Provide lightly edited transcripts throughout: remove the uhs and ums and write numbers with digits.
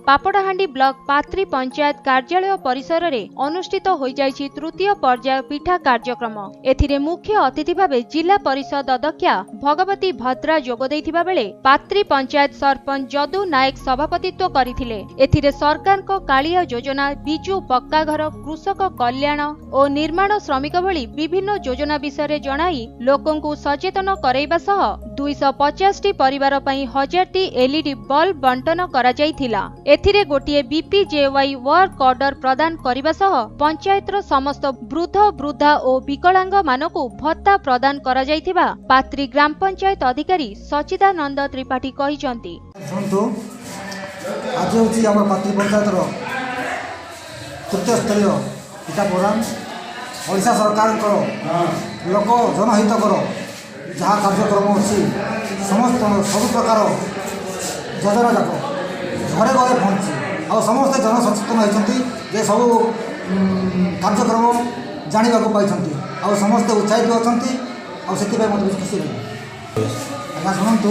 Papadahandi block ପାତ୍ରୀ panchayat କାର୍ଯ୍ୟାଳୟ ପରିସରରେ ଅନୁଷ୍ଠିତ ହୋଇଯାଇଛି ତୃତୀୟ ପର୍ଯ୍ୟାୟ ପିଠା କାର୍ଯ୍ୟକ୍ରମ। ଏଥିରେ ମୁଖ୍ୟ ଅତିଥି ଭାବେ ଜିଲ୍ଲା ପରିଷଦ ଅଧ୍ୟକ୍ଷା ଭଗବତୀ ଭଦ୍ରା ଯୋଗ ଦେଇଥିବା ବେଳେ ପାତ୍ରୀ ପଞ୍ଚାୟତ ସରପଞ୍ଚ ଯଦୁ ନାୟକ ସଭାପତିତ୍ୱ କରିଥିଲେ। ଏଥିରେ ସରକାରଙ୍କ କାଳିଆ ଯୋଜନା, ବିଜୁ ପକ୍କା ଘର, କୃଷକ କଲ୍ୟାଣ ଓ ନିର୍ମାଣ ଶ୍ରମିକ ଭଳି ବିଭିନ୍ନ ଯୋଜନା ବିଷୟରେ ଜଣାଇ ଲୋକଙ୍କୁ ସଚେତନ କରାଇବା ସହ 250ଟି ପରିବାର ପାଇଁ 1000ଟି ଏଲ୍ଇଡି ବଲ୍ବ ବଣ୍ଟନ କରାଯାଇଥିଲା। ଏଥିରେ ଗୋଟିଏ ବିପିଜେୱାଇ ୱାର୍କ ଅର୍ଡର ପ୍ରଦାନ କରିବା ସହ ପଞ୍ଚାୟତର ସମସ୍ତ ବୃଦ୍ଧ, ବୃଦ୍ଧା ଓ ବିକଳାଙ୍ଗମାନଙ୍କୁ ଭତ୍ତା ପ୍ରଦାନ କରାଯାଇଥିବା ପାତ୍ରୀ ଗ୍ରାମ ପଞ୍ଚାୟତ ଅଧିକାରୀ ସଚିଦାନନ୍ଦ ତ୍ରିପାଠୀ କହିଛନ୍ତି। ଶୁଣନ୍ତୁ, ଆଜି ହେଉଛି ଆମର ପାତ୍ରୀ ପଞ୍ଚାୟତର ତୃତୀୟ ସ୍ତରୀୟ ପିଠା ପ୍ରୋଗ୍ରାମ। ଓଡ଼ିଶା ସରକାରଙ୍କର ଲୋକ ଜନହିତକର ଯାହା କାର୍ଯ୍ୟକ୍ରମ ଅଛି, ସମସ୍ତ ସବୁ ପ୍ରକାର ଯୋଜନା ଯାକ ଘରେ ଘରେ ପହଞ୍ଚି ଆଉ ସମସ୍ତେ ଜନସଚେତନ ହୋଇଛନ୍ତି ଯେ ସବୁ କାର୍ଯ୍ୟକ୍ରମ ଜାଣିବାକୁ ପାଇଛନ୍ତି ଆଉ ସମସ୍ତେ ଉତ୍ସାହିତ ଅଛନ୍ତି, ଆଉ ସେଥିପାଇଁ ମୋତେ ବେଶୀ ଖୁସି ଲାଗେ। ଆଜ୍ଞା ଶୁଣନ୍ତୁ,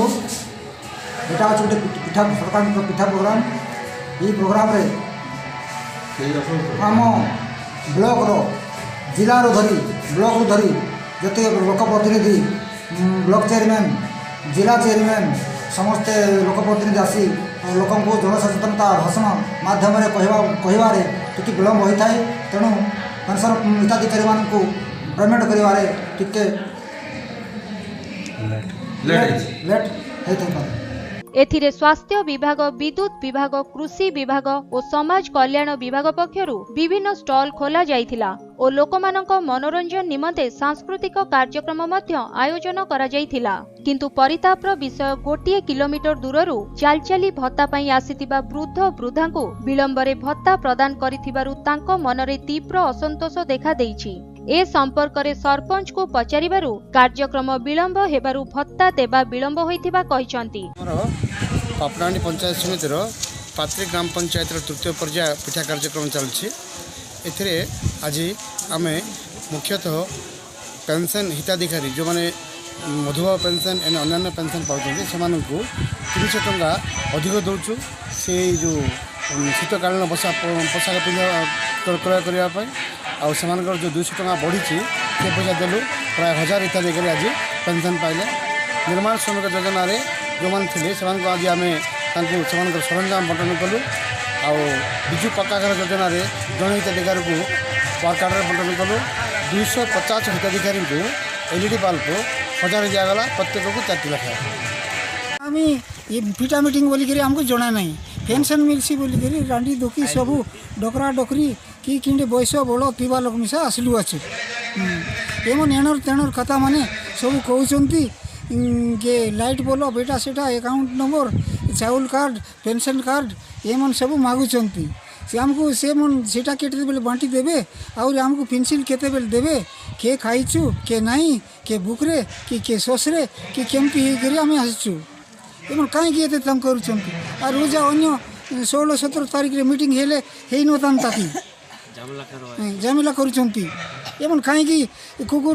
ଏଇଟା ହେଉଛି ଗୋଟେ ପିଠା, ସରକାରଙ୍କ ପିଠା ପ୍ରୋଗ୍ରାମ। ଏଇ ପ୍ରୋଗ୍ରାମରେ ଆମ ବ୍ଲକର, ଜିଲ୍ଲାରୁ ଧରି ବ୍ଲକରୁ ଧରି ଯେତେ ଲୋକ ପ୍ରତିନିଧି, ବ୍ଲକ ଚେୟାରମ୍ୟାନ୍, ଜିଲ୍ଲା ଚେୟାରମ୍ୟାନ୍, ସମସ୍ତେ ଲୋକ ପ୍ରତିନିଧି ଆସି ଲୋକଙ୍କୁ ଜନସଚେତନତା ଭାଷଣ ମାଧ୍ୟମରେ କହିବାରେ ଟିକେ ବିଳମ୍ବ ହୋଇଥାଏ। ତେଣୁ ପେନ୍ସନ୍ ହିତାଧିକାରୀମାନଙ୍କୁ ପେମେଣ୍ଟ କରିବାରେ ଟିକେ ଲେଟ୍ ହେଇଥାଇପାରେ। ଏଥିରେ ସ୍ୱାସ୍ଥ୍ୟ ବିଭାଗ, ବିଦ୍ୟୁତ ବିଭାଗ, କୃଷି ବିଭାଗ ଓ ସମାଜ କଲ୍ୟାଣ ବିଭାଗ ପକ୍ଷରୁ ବିଭିନ୍ନ ଷ୍ଟଲ ଖୋଲା ଯାଇଥିଲା ଓ ଲୋକମାନଙ୍କ ମନୋରଞ୍ଜନ ନିମନ୍ତେ ସାଂସ୍କୃତିକ କାର୍ଯ୍ୟକ୍ରମ ମଧ୍ୟ ଆୟୋଜନ କରାଯାଇଥିଲା। କିନ୍ତୁ ପରିତାପର ବିଷୟ, 1 କିଲୋମିଟର ଦୂରରୁ ଚାଲି ଚାଲି ଭତ୍ତା ପାଇଁ ଆସିଥିବା ବୃଦ୍ଧ ବୃଦ୍ଧାଙ୍କୁ ବିଳମ୍ବରେ ଭତ୍ତା ପ୍ରଦାନ କରିଥିବାରୁ ତାଙ୍କ ମନରେ ତୀବ୍ର ଅସନ୍ତୋଷ ଦେଖାଦେଇଛି। ଏ ସମ୍ପର୍କରେ ସରପଞ୍ଚଙ୍କୁ ପଚାରିବାରୁ କାର୍ଯ୍ୟକ୍ରମ ବିଳମ୍ବ ହେବାରୁ ଭତ୍ତା ଦେବା ବିଳମ୍ବ ହୋଇଥିବା କହିଛନ୍ତି। ଆମର ପାପଡ଼ାହାଣ୍ଡି ପଞ୍ଚାୟତ ସମିତିର ପାତ୍ରୀ ଗ୍ରାମ ପଞ୍ଚାୟତର ତୃତୀୟ ପର୍ଯ୍ୟାୟ ପିଠା କାର୍ଯ୍ୟକ୍ରମ ଚାଲିଛି। ଏଥିରେ ଆଜି ଆମେ ମୁଖ୍ୟତଃ ପେନ୍ସନ୍ ହିତାଧିକାରୀ ଯେଉଁମାନେ ମଧୁବାବୁ ପେନ୍ସନ୍ ଏବଂ ଅନ୍ୟାନ୍ୟ ପେନ୍ସନ୍ ପାଉଛନ୍ତି, ସେମାନଙ୍କୁ 300 ଟଙ୍କା ଅଧିକ ଦେଉଛୁ ସେଇ ଯେଉଁ ଶୀତକାଳୀନ ପୋଷାକ ପିନ୍ଧିବା କ୍ରୟ କରିବା ପାଇଁ। ଆଉ ସେମାନଙ୍କର ଯେଉଁ 200 ଟଙ୍କା ବଢ଼ିଛି ସେ ପଇସା ଦେଲୁ। ପ୍ରାୟ 1000 ହିତାଧିକାରୀ ଆଜି ପେନ୍ସନ୍ ପାଇଲେ। ନିର୍ମାଣ ଶ୍ରମିକ ଯୋଜନାରେ ଯେଉଁମାନେ ଥିଲେ, ସେମାନଙ୍କୁ ଆଜି ଆମେ ତାଙ୍କୁ ସେମାନଙ୍କର ସରଞ୍ଜାମ ବଣ୍ଟନ କଲୁ। ଆଉ ବିଜୁ ପକ୍କା ଘର ଯୋଜନାରେ ଜଣେ ହିତାଧିକାରୀକୁ ୱାର୍କ ଅର୍ଡ଼ର ବଣ୍ଟନ କଲୁ। 250 ହିତାଧିକାରୀଙ୍କୁ ଏଲ୍ ଇ ଡି ବଲ୍ବ 1000 ଦିଆଗଲା, ପ୍ରତ୍ୟେକକୁ 4ଟି ଲେଖାଏଁ। ଆମେ ଏ ପିଠା ମିଟିଂ ବୋଲିକରି ଆମକୁ ଜଣା ନାହିଁ। ପେନସନ୍ ମିଲ୍ସି ବୋଲିକରି ରାଣ୍ଡି ଦୁକି ସବୁ ଡକରା ଡକରି କି କିଣ୍ଡେ ବୟସ ବଡ଼ ଥିବା ଲୋକ ମିଶା ଆସିଲୁ ଅଛୁ। ଏମନ୍ ଏଣର ତେଣର କଥା ମାନେ ସବୁ କହୁଛନ୍ତି ଯେ ଲାଇଟ୍ ବଲ୍ବ, ଏଇଟା ସେଟା, ଆକାଉଣ୍ଟ ନମ୍ବର, ଚାଉଳ କାର୍ଡ଼, ପେନସନ୍ କାର୍ଡ଼ ଏମନ୍ ସବୁ ମାଗୁଛନ୍ତି। ସେ ଆମକୁ ସେ ମନ୍ ସେଇଟା କେତେବେଳେ ବାଣ୍ଟି ଦେବେ? ଆହୁରି ଆମକୁ ପେନ୍ସିଲ୍ କେତେବେଳେ ଦେବେ? କିଏ ଖାଇଛୁ, କିଏ ନାହିଁ, କିଏ ଭୁକରେ କି କିଏ ଶୋଷରେ କି କେମିତି ହେଇକରି ଆମେ ଆସିଛୁ। ଏମାନେ କାହିଁକି ଏତେ ତଙ୍ଗ କରୁଛନ୍ତି? ଆଉ ରୋଜା ଅନ୍ୟ 16, 17 ତାରିଖରେ ମିଟିଂ ହେଲେ ହେଇନଥାନ୍ତା କି? ଝାମେଲା କରୁଛନ୍ତି ଏମାନେ କାହିଁକି? କୁକୁର।